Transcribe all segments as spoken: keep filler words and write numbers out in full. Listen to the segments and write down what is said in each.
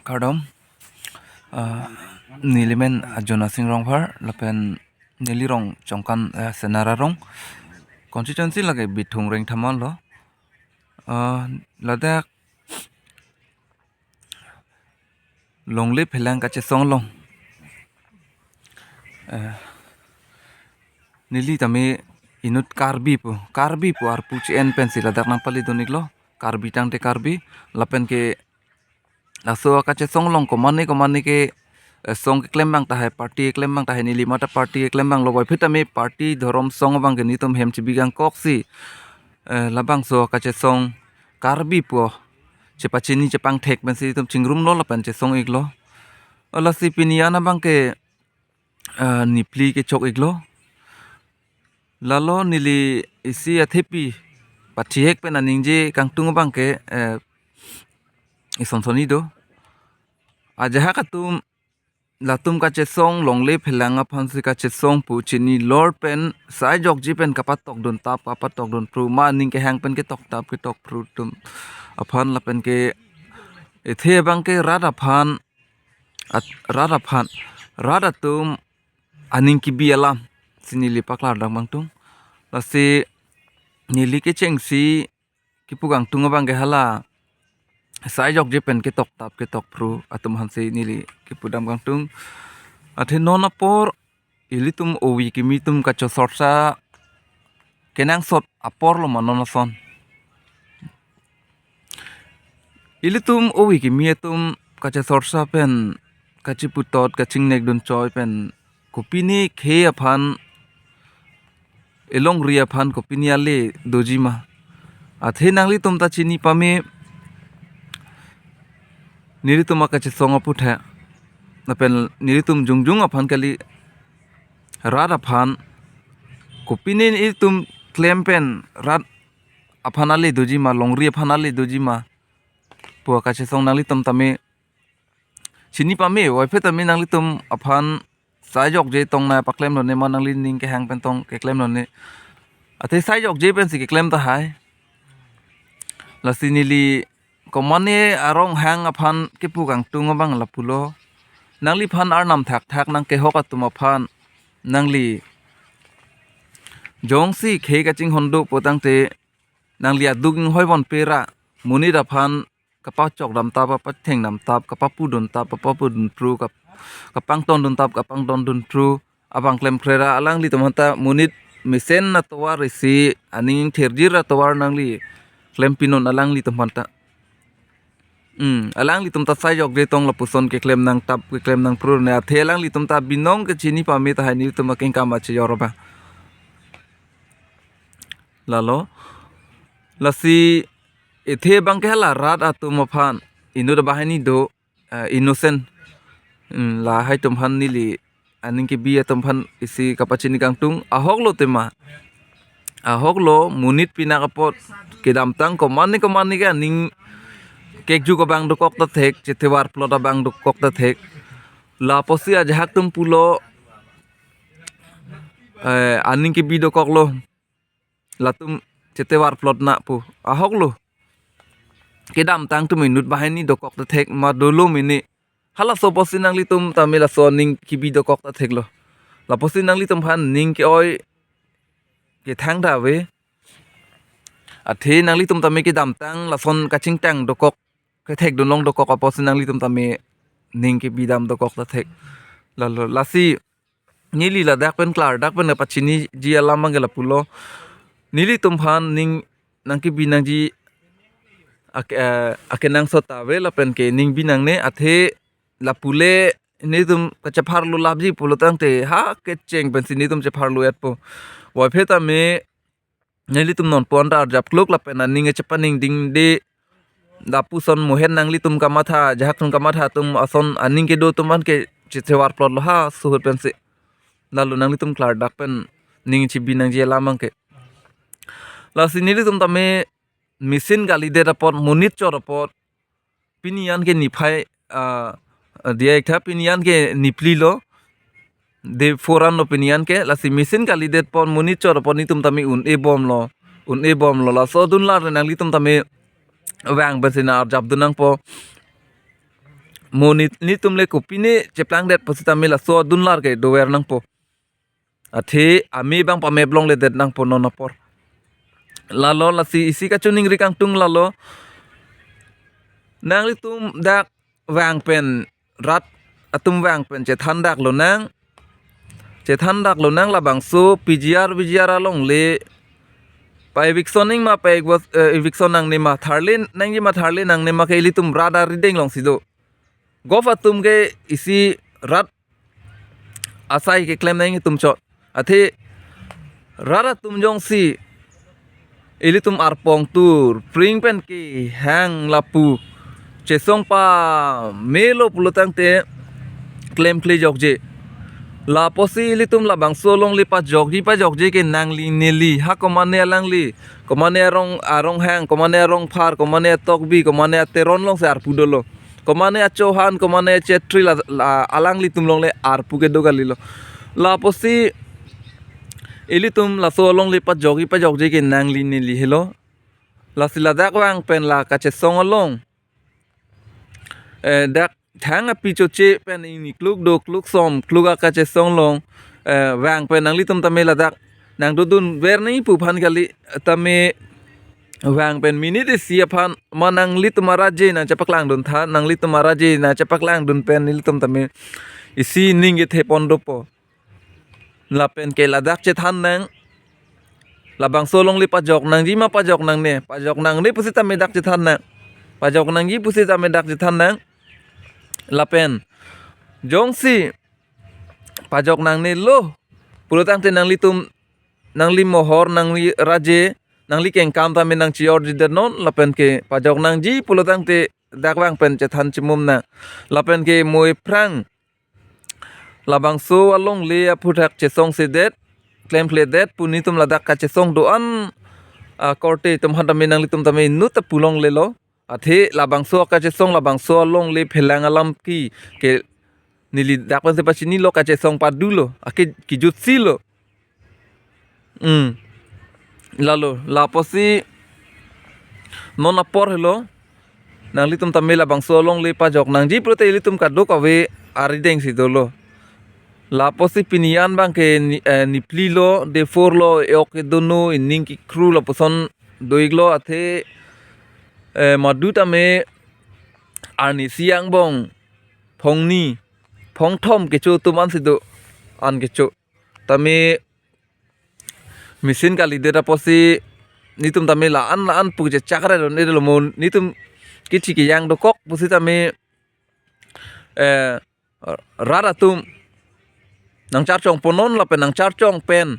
Kardom. Ah, nelimen Ajona Sing Rongphar lapen neli rong Chongkan, eh, Senara rong. Constituency lake Bithung Rengthaman lo. Ah, ladak longle phelang kachesong along, eh, neli tame inut Karbi pu, Karbi pu arpu che-en pensi ladak nangpali dun-iklo. Karbi tangte Karbi, lapen ke laso akachesong along komane komane ke, eh, song keklem abang tahai, party keklem abang tahai, neli mate party keklem abang lo, puvoiphit tame party dhorom song abang ke nelitum hem chibi kangkoksi, eh, labangso akachesong Karbi pu chepachini chepangthek pensi nelitum chingrumlo lapen chesong-iklo. Lasi pini an abang ke, eh, niphli kechok-iklo. Lalo neli isi athepi pathihek pen aningje kangtung abang ke, eh, isonsoni do. Ajahak atum latum kachesong longle phelang aphansi kachesong pu chinilor pen sai jokji pen kapatokduntap, kapatokdunphru, ma aning kehang pen ketoktap ketokphru atum aphan lapen ke ethe abang ke rat aphan, at-, rat aphan, rat atum aning kebi alamsi neli paklardam kangtung. Lasi neli kechengsi kipu kangtung abang ke hala sai jokji pen ketoktap ketokphru atum aphansi neli kipudam kangtung. Athe non apor ilitum ovi kimi atum kachosorsa kenangsot apor lo ma non ason. Ilitum ovi kimi atum kachosorsa pen kachiputot kachingnekdun choi pen kopine khei aphan, elongri aphan kopine ale doji ma. Athe nanglitum ta chini pame, nelitum akachesong aputhak. Lapen nelitum jongjong aphan kali, rat aphan, kopine nelitum klem pen rat aphan ale doji ma, longri aphan ale doji ma pu akachesong nanglitum tame chini pame, puvoiphit tame nanglitum aphan sai jokje tongnai paklemlone ma, nangli ning kehang pen tong keklemlone. Athe sai jokje pensi keklem tahai. Lasi neli komane arong hang aphan kipu kangtung abang lapulo. Nangliphan arnam thakthak nangkehok atum aphan nangli jongsi khei kachinghon do pu tangte nangli aduk inghoi ponpe ra monit aphan kapachokdamtap, kapachengdamtap, kapapuduntap, kapapudunphru, kap-, kapangtonduntap, kapangtondunphru abang klemkre ra alanglitum aphanta monit mesen atovar isi aning thirjir atovar nangli klempinon alanglitum aphanta. Hmm, alanglitum ta sai jokje tong lapuson keklem nangtap keklem nangphrune, athe alanglitum ta binong ke chini pame tahai nelitum akengkam achejor abang. Lalo, lasi ethe abang ke hala rat atum aphan, inut abahini do, eh, innocent, hmm, lahai atum aphan neli aning kebi atum aphan isi kapachini kangtung, ahok lo tema. Ahok lo, monit pinak apot kedamtang komane komane ke aning kekjuk abang dokok ta thek, chethevar plot abang dokok ta thek. Lapusi ajahak atum pulo, eh, aning kebi dokok lo, latum chethevar plot na pu. Ahok lo. Kedamtang atum inut bahini dokok ta thek ma dolo mene. Halaso apotsi nanglitum tame laso aning kebi dokok ta thek lo. Lapusi nanglitum aphan ning ke-oi kethang ta ave. Athe nanglitum tame kedamtang lason kachingtang dokok, kethekdun long dokok apotsi nanglitum tame ning kebidam dokok ta thek. Lalo, lasi neli ladak pen klardak pen pachiniji alam abang ke lapulo. Nelitum aphan ning nangkebi nangji ak-, eh, akenangsot ta ave lapen ke ning bi nangne, athe lapule nelitum kachepharlo lapji pulo tangte ha kecheng pensi nelitum chepharlo-etpo. Puvoiphit tame nelitum non pon ta arjap kluk lapen aning chepaningdingde, lapuson mohen nanglitum kamatha, ajahak atum kamatha atum ason aning kedo atum aphan ke chethevar plot lo ha suhut pensi. Lalo nanglitum klardak pen ning chibi nangji alam abang ke. Lasi nelitum tame machine kalidet apot, monit chot apot, pini an ke niphai, ah, diya iktha, pini an ke niphli lo. Day four an lo pini an ke, lasi machine kalidet apot, monit chot apot nelitum tame un-e bomlo, un-e bomlo. Laso dunlar nanglitum tame vang pensi nang arjapdun nangpo. mo ni, nitum le kopine cheplangdet pusitame laso adunlar ke dover nangpo. Athe ame abang pamep longledet nangpo non apor. Lalo lasi isi kachiningri kangtung lalo. Nanglitum dak vang pen rat atum vang pen chethan dak lonang. Chethan dak lonang labangso P G R V G R alongle pa-eviction nangji ma pa-evic-, eh, eviction nangne ma tharle nangji ma tharle nangne ma ke ilitum rat arideng alongsi do. Govt atum ke isi rat asai keklem nangji atum chot. Athe rat atum jongsi ilitum arpong tur pring pen kehang lapu chesong pamelo pulotangte klemkle jokje. Lapusi ilitum labangso alongle pajokji pajokje ke nangli neli ha komane alangli, komane arong, aronghang, komane arongphar, komane atokbi, komane ateron alongsi arpu dolo. Komane achohan, komane achetri la, la, alanglitum alongle arpu kedo kalilo. Lapusi ilitum laso alongle pajokji pajokje ke nangli neli helo. Lasi ladak vang pen la kachesong along, eh, dak thang api choche pen ingni kluk do, kluk som, kluk akachesong along, eh, vang pen nanglitum tame ladak nangdodunver nangji pu aphan kali, tame vang pen minute isi aphan ma nanglitum araje nangchepaklang duntha, nanglitum araje nangchepaklang dun pen nelitum tame isi ning kethepon dopo. Lapen ke ladak chethan nang. Labangso alongle pajok nangji ma pajok nangne, pajok nangne pusitame dak chethan nang. Pajok nangji pusitame dak chethan nang. Lapen jongsi pajok nangnelo pulotangte nanglitum, nangli mohor, nangli raje, nangli kengkam tame nangchiorji det non, lapen ke pajok nangji pulotangte dak vang pen chethan chimum nang. Lapen ke mo ephrang labangso alongle aphuthak chesongsedet, klemkledet pu nitum ladak kachesong do-an akorte atum aphan tame nanglitum tame inut ta pu longlelo. Athe labangso akachesong, labangso alongle phelang alam ke, ke neli dak pensi pachinilo, kachesong padulo, ake kejutsilo. Hmm. Lalo, lapusi non apor helo. Nanglitum tame labangso alongle pajok nangji pulote ilitum kadokave arideng si dolo. Lapusi pini an abang ke ni, eh, niphlilo, de four lo, e-ok kedo no, ining kekru lapuson do-iklo, athe, eh, madu tame arnisi angbong phongni, phongthom kecho atum ansi do, an kecho. Tame machine kalidet apotsi nitum tame la-an la-an pu chechakre lo, ne lo mo nitum kithi kejang dokok pusitame, eh, rat atum nangcharchongpon non lapen nangcharchong pen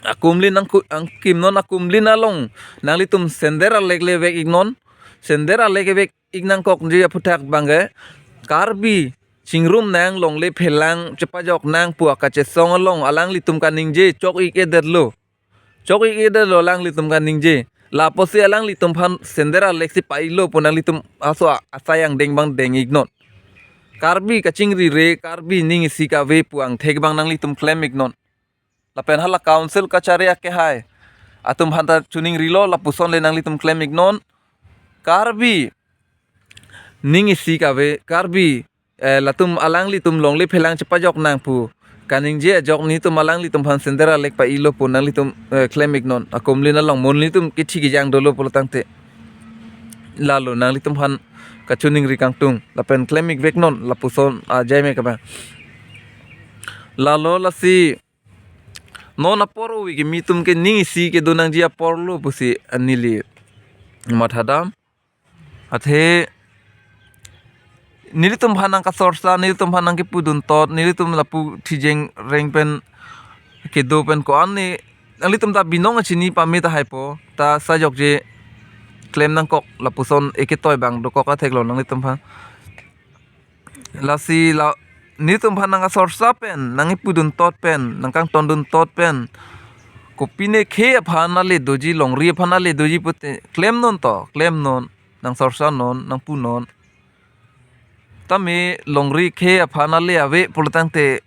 akumlin nangku-, angkim non akumlin along nanglitum sender alek le vek-ik non, sender alek vek-ik nangkokji aphuthak abang ke Karbi chingrum nang, longle phelang chepajok nang pu akachesong along alanglitum kaningje chok-ik-edetlo. Chok-ik-edetlo alanglitum kaningje. Lapusi alanglitum aphan sender alek si pa-iklo pu nanglitum aso a-, asai angdeng abang deng-ik non. Karbi kachingrire, Karbi ning isi kave pu angthek abang nanglitum klem-ik non. Lapen hala council kachari akehai atum aphanta chiningrilo, lapuson le nanglitum klem-ik non. Karbi ning isi kave, Karbi, eh, latum alanglitum longle phelang chepajok nang pu kaningje ajok nitum alanglitum aphan sender alek pa-iklo pu nanglitum, eh, klem-ik non. Akumlin along mo nitum kithi kejang dolo pulotangte. Lalo nanglitum aphan kachiningri kangtung lapen klem-ik vek non lapuson ajai me kaba. Lalo lasi non apor ove kimi atum ke ning isi kedo nangji aporlo pusi neli mathadam. Athe nelitum aphan nangkasorsa, nelitum aphan nangkepuduntot, nelitum lapu thijeng reng pen kedo pen ko-an ne nanglitum ta binong achini pame tahai po, ta sajokje klem nangkok lapuson eketoi abang dokok atheklo nanglitum aphan. Lasi la nitum aphan nangkasorsa pen, nangkepuduntot pen, nangkangtonduntot pen, kopine khei aphan ale doji, longri aphan ale doji pute klem non to, klem non, nangsorsa non, nangpu non. Tame longri khei aphan ale ave pulotangte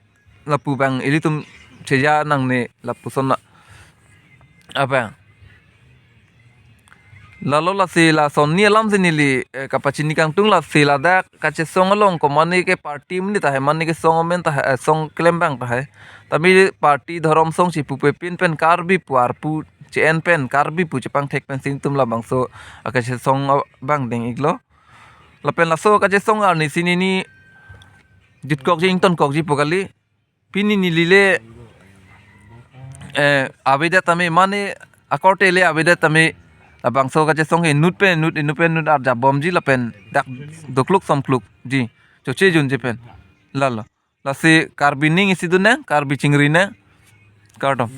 lapu abang ilitum cheja nangne lapuson na abang. Lalo lasi lason ni alam si neli, eh, kapachini kangtung, lasi ladak kachesong along ko mane ke party amonit tahai, mane ke song amen tahai, eh, song klembang tahai. Tame party dhorom song si pupe pin pen Karbi pu arpu che-en pen Karbi pu chepangthek pensi netum labangso akachesong abang deng-iklo. Lapen laso kachesong arni si neli jutkokji ingtonkokji pu kali. Pini neli le, eh, avedet tame mane akorte le avedet tame labangso kachesong ke inut pen inut, inut pen inut arjap bomji lapen dak dokluk somklukji, choche junji pen. Lalo. Lasi Karbi ning isi dun nang, Karbi chingri nang. Kardom.